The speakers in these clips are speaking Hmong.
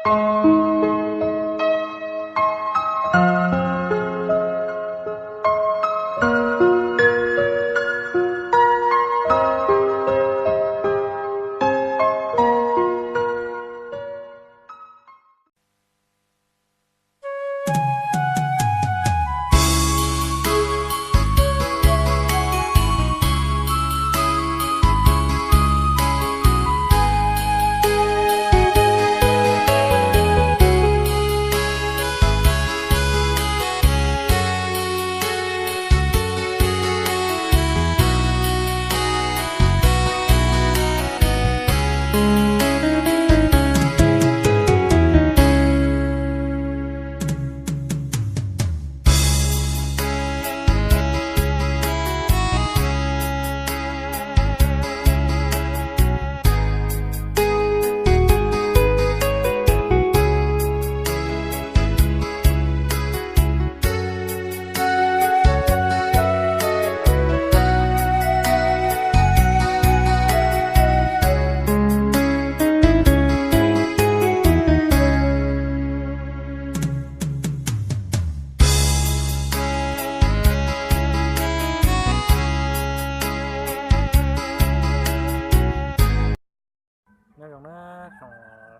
Nyob zoo na, tsoom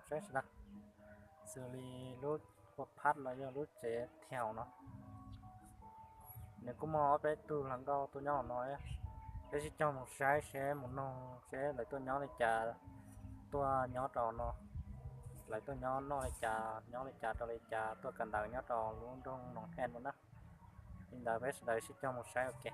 saib sawv daws, xws li lub phuaj phab los yog lub tsev thiaus no, nws kuj muaj ob peb tug hluas nkauj tuaj nyob hauv no, peb sib cog mus saib seb mus noog seb lawv tuaj nyob li cas, tuaj nyob rau no, lawv tuaj nyob noj li cas nyob li cas rau li cas, tuaj kawm ntawv nyob rau lub nroog Noom Hej no na. Li ntawd peb sawv daws sib cog mus saib ua ke.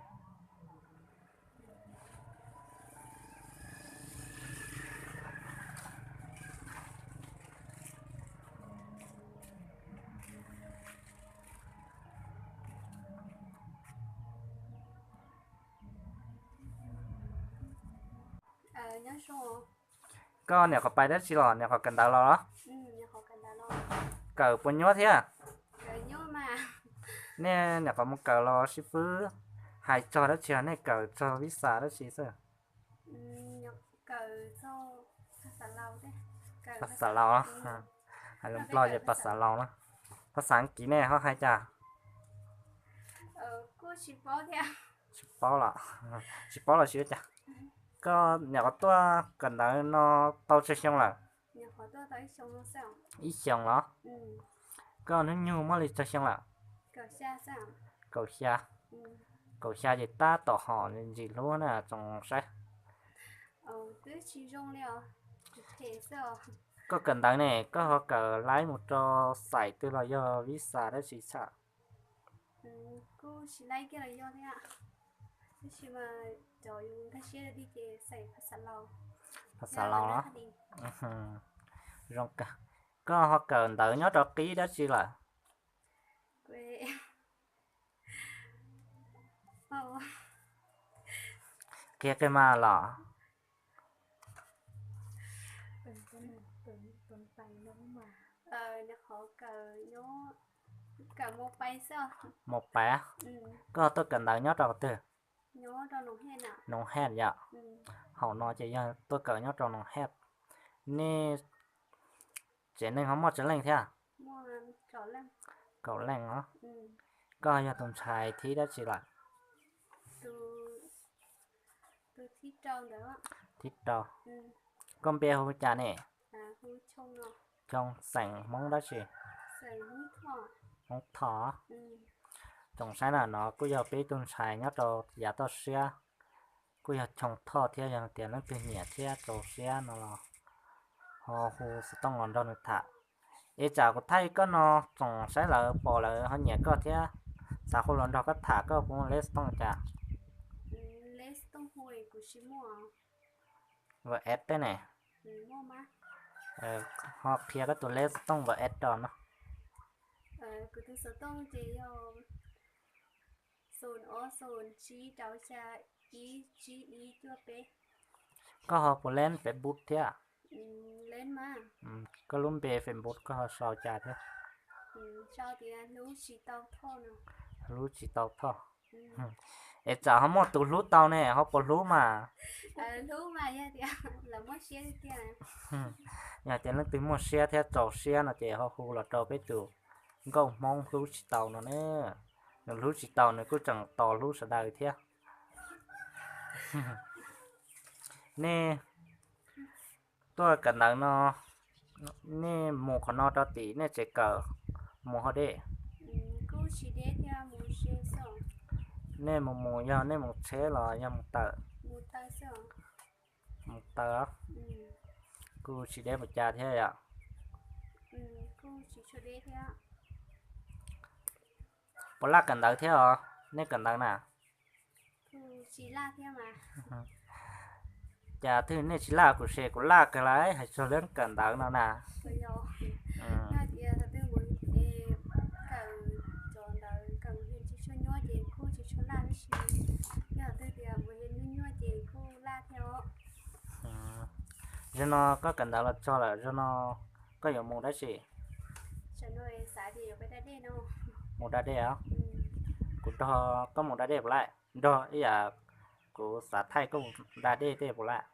Koj nyuam qhuav pais dab tsi los? Nyuam qhuav kawm ntawv los los? Kawm puas nyuaj thiab? Nej nyuam qhuav mus kawm los xib fwb hais txog dab tsi os? Nej kawm txog visa dab tsi xwb? Pas xav laus, hais lus Nplog ces pas xav laus na. Pas xav Askiv nej ho hais cas? Tsis paub los, tsis paub los tsis ua cas. Koj nyuam qhuav tuaj kawm ntawv no tau tsawg xyoo lawm? Ib xyoos los? Koj hnub nyoog muaj li tsawg xyoo lawm? Kaum xya. Kaum xya ces tab tom hom ntxim hlub na tsoom saib. Koj kawm ntawv ne, koj ho kawm laib mus rau xaim twg los yog visa dab tsi tshaj? Pas xav laus los? Zoo kawg. Koj ho kawm ntawv nyob rau qib dab tsi lawm? Qhia kiag mas los. Mus pab. Koj tuaj kawm ntawv nyob rau qhov twg? Noov Hej yom. Hauv no ces yog tuaj kawm nyob rau Noov Hej. Nej tsev neeg ho muaj tsawg leej thiab? Kaum leej os. Koj yog tus ntxhais thib dab tsi lawm? Thib rau. Koj npe hu cas ne? Choo, xeem Hmoob dab tsi? Hmoob Thoj. Tsoom saib na, no kuj yog peb tug ntxhais nyob rau yav toj siab, kuj yog Choo Thoj thiab, yog tias leej twg nyiam thiab rau siab no los ho hu xov tooj los nrog nws tham. Es tsam kuv thaij koj no tsoom saib lawv pom lawv ho nyiam koj thiab xav hu los nrog koj tham, koj puas muaj lej xov tooj cas? Vs teb ne. Ho qhia koj tus lej xov tooj vs rau no. Koj ho puas lej Facebook thiab? Koj lub npe Facebook koj ho sau cas thiab? Hlub Tsis Tau Thoj. Es tsam ho muaj tus hlub tau ne, ho puas hlub mas? Yog tias leej twg muaj siab thiab txaus siab no ces ho hu los rau peb tus nkauj Hmoob hlub tsis tau no ne. Nws hlub tsis tau nws kuj tseem tos hlub sawv daws thiab. Nej tuaj kawm ntawv no, nej mus qhov no rau tim nej tsev kawm mus ho deb? Nej mus mus yog nej mus tsheb los yog mus taw? Mus taw. Kuj tsis deb mus cas thiab yom. Puas laj kawm ntawv thiab os? Nej kawm ntawv na? Cas twg nej tsis laj, kuv se kuv laj kawg lawm hais txog lub kawm ntawv no na. Zaum no koj kawm ntawv los txog lawm, zaum no koj yuav mus dab tsi? Mus da dej os? Kuv nrog koj mus da dej puas laj? Nrog ib yam, kuv xav thaij koj mus da dej tej puas laj?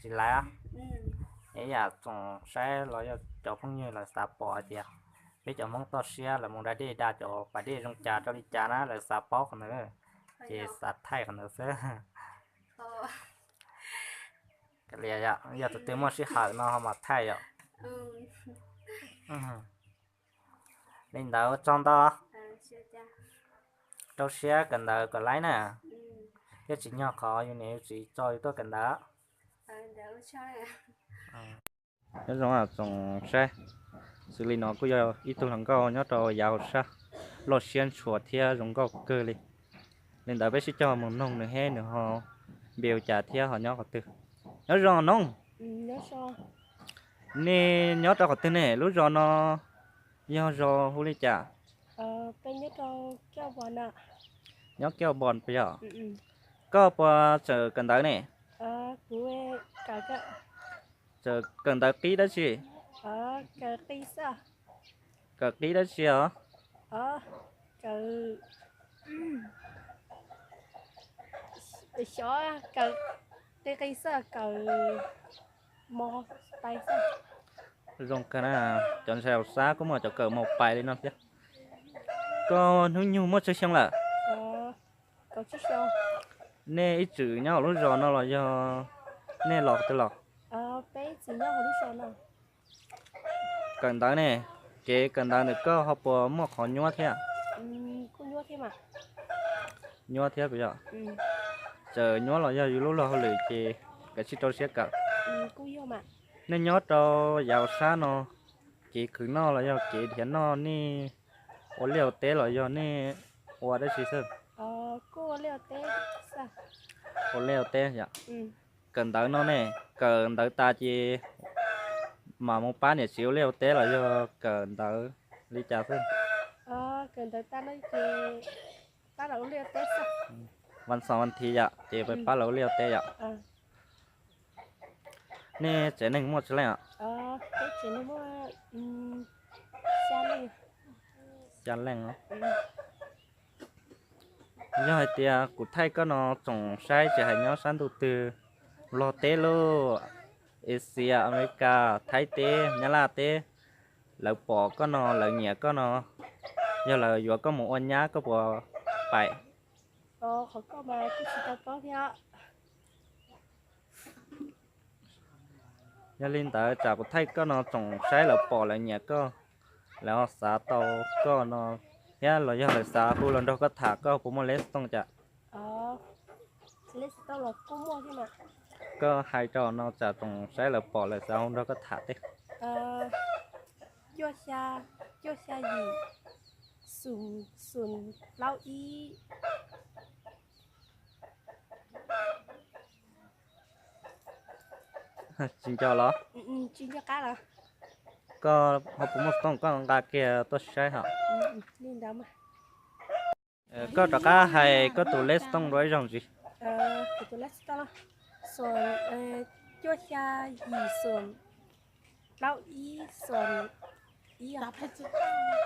Tsis laj. Ib yam tsoom saib los yog cov phooj ywg lawv xav pom hais tias peb cov Hmoob toj siab lawv mus da dej, da cov pas dej zoo cas rau li cas na, lawv xav paub qhov ntawd, ces xav thaij qhov ntawd xwb. Yog tus twg muaj sij hawm no ho mas thaij yom. Li ntawd tsaug ntau. Rau siab kawm ntawv kom laib na. Thiab tsim nyog qhov yus niam yus txiv tso yus tuaj kawm ntawv. Nyob zoo tsoom saib, xws li no kuj yog ib tug hluas nkauj nyob rau yav hauv sab, loj siab ntshua thiab zoo nkauj kawg li. Li ntawd peb sib cog mus noog nws seb nws ho npe hu cas thiab ho nyob qhov twg. Nyob zoo noog. Nej nyob rau qhov twg ne? Lub zos no yog zos hu li cas? Nyob Kiav Npos puas yog? Koj puas tseem kawm ntawv ne? Tseem kawm ntawv qib dab tsi? Kawm qib dab tsi os? Zoo kawg na, cov ntxhais hauv sab kuj muaj cov kawm mos pais li no thiab. Koj hnub nyoog muaj tsawg xyoo lawm? Nej ib txwm nyob hauv lub zos no los yog nej los qhov twg los? Kawm ntawv ne, kev kawm ntawv ntawm koj ho puas muaj qhov nyuaj thiab? Nyuaj thiab puas yog? Txawm nyuaj los yog yus lub luag hauj lwm ces kav tsij rau siab kawm. Nej nyob rau yav hauv sab no, kev khwv noj los yog kev nrhiav noj nej ua liaj ua teb los yog nej ua dab tsi xwb? Ua liaj ua teb yom. Kawm ntawv no ne, kawm ntawv tas ces mam mus pab niam txiv ua liaj ua teb los yog kawm ntawv li cas xwb? Vas xaum vas thiv yom, ces pab lawv ua liaj ua teb yom. Nej tsev neeg muaj tsawg leej os? Xya leej. Yog hais tias kuv thaij koj no tsoom saib tsis hais nyob sab ntuj twg, Nplog teb lauj, Asia, Amelikas, Thaib teb, Nyab Laj teb, lawv pom koj no lawv nyiam koj no, yog lawv yuav koj mus ua nyab koj puas paim? Yog li ntawd tsam kuv thaij koj no tsoom saib lawv pom lawv nyiam koj, lawv ho xav tau koj no, thiab los yog lawv xav hu los nrog koj tham koj puas muaj lej tooj cas? Koj hais rau no tsam tsoom saib lawv pom lawv xav hu nrog koj tham tej. Tsis nco los? Koj ho puas muaj tooj koj nqa kiag tuaj saib hos. Koj rov qab hais koj tus lej tooj dua ib zaug ntxiv.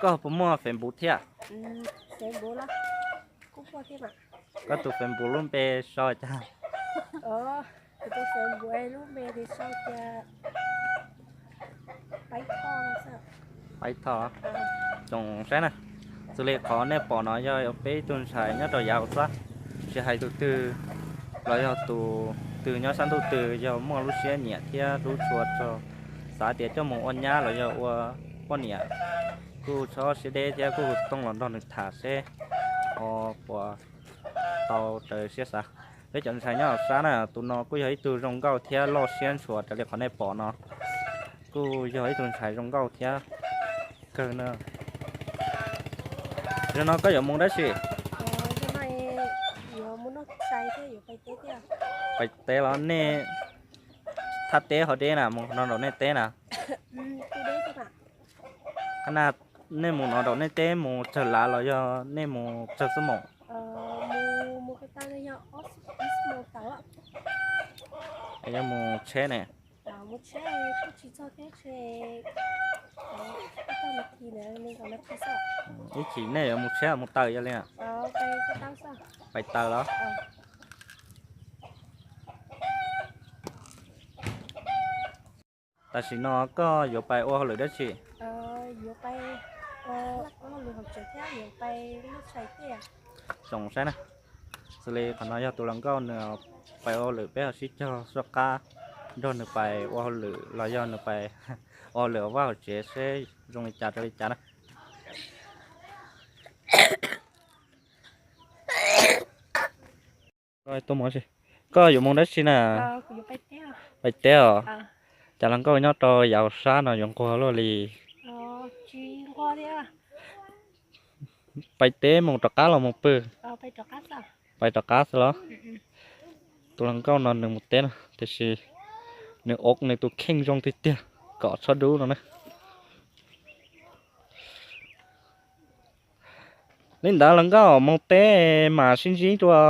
Koj puas muaj Facebook thiab? Koj tus Facebook lub npe sau cas? Kuv tus Facebook lub npe sau tias Paiv Thoj. Tsoom saib na, xws li qhov nej pom no yog peb ib tug ntxhais nyob rau yav hauv xab, tsis hais tus twg los yog tus twg nyob sab ntuj twg yog muaj lub siab nyiam thiab hlub tshua rau, xav tias coj mus ua nyab los yog ua poj niam, kuj txhob siab deb thiab kuj tooj los nrog nws tham seb ho puas tau raws siab xav. Peb cov ntxhais nyob hauv xab na, tus no kuj yog ib tug zoo nkauj thiab loj siab ntshua raws li qhov nej pom no. Kuj yog ib tug ntxhais zoo nkauj thiab kawg na. Zaum no koj yuav mus dab tsi? Pais teb los nej thaj teb ho deb na, mus no nraum nej teb na. Qhov na, nej mus no nraum nej teb mus tsawg lav los yog nej mus tsawg xuab moos? Yog mus tsheb ne? Ib chim nej yuav mus tsheb mus taw yog li? Pais taw los? Tam sim no koj yuav pais ua hauj lwm dab tsi? Tsoom saib na, xws li qhov no yog tus hluas nkauj nws pais ua hauj lwm, peb ho sib cog soj qab nrog nws pais ua hauj lwm los yog nws pais ua hauj lwm vaj hauv tsev seb zoo li cas rau li cas na. Koj yuav mus dab tsi na? Pais teb os. Cas hluas nkauj nyob rau yav hauv sab no yuav nquag luaj li? Pais teb mus rov qab los mus pw? Pais rov qab xwb los? Tus hluas nkauj no nws mus teb no tiam sis nws ua nws tus kheej zoo tiag tiag kom txhob dub no na. Li ntawd hluas nkauj mus teb mas sib ntsib dua.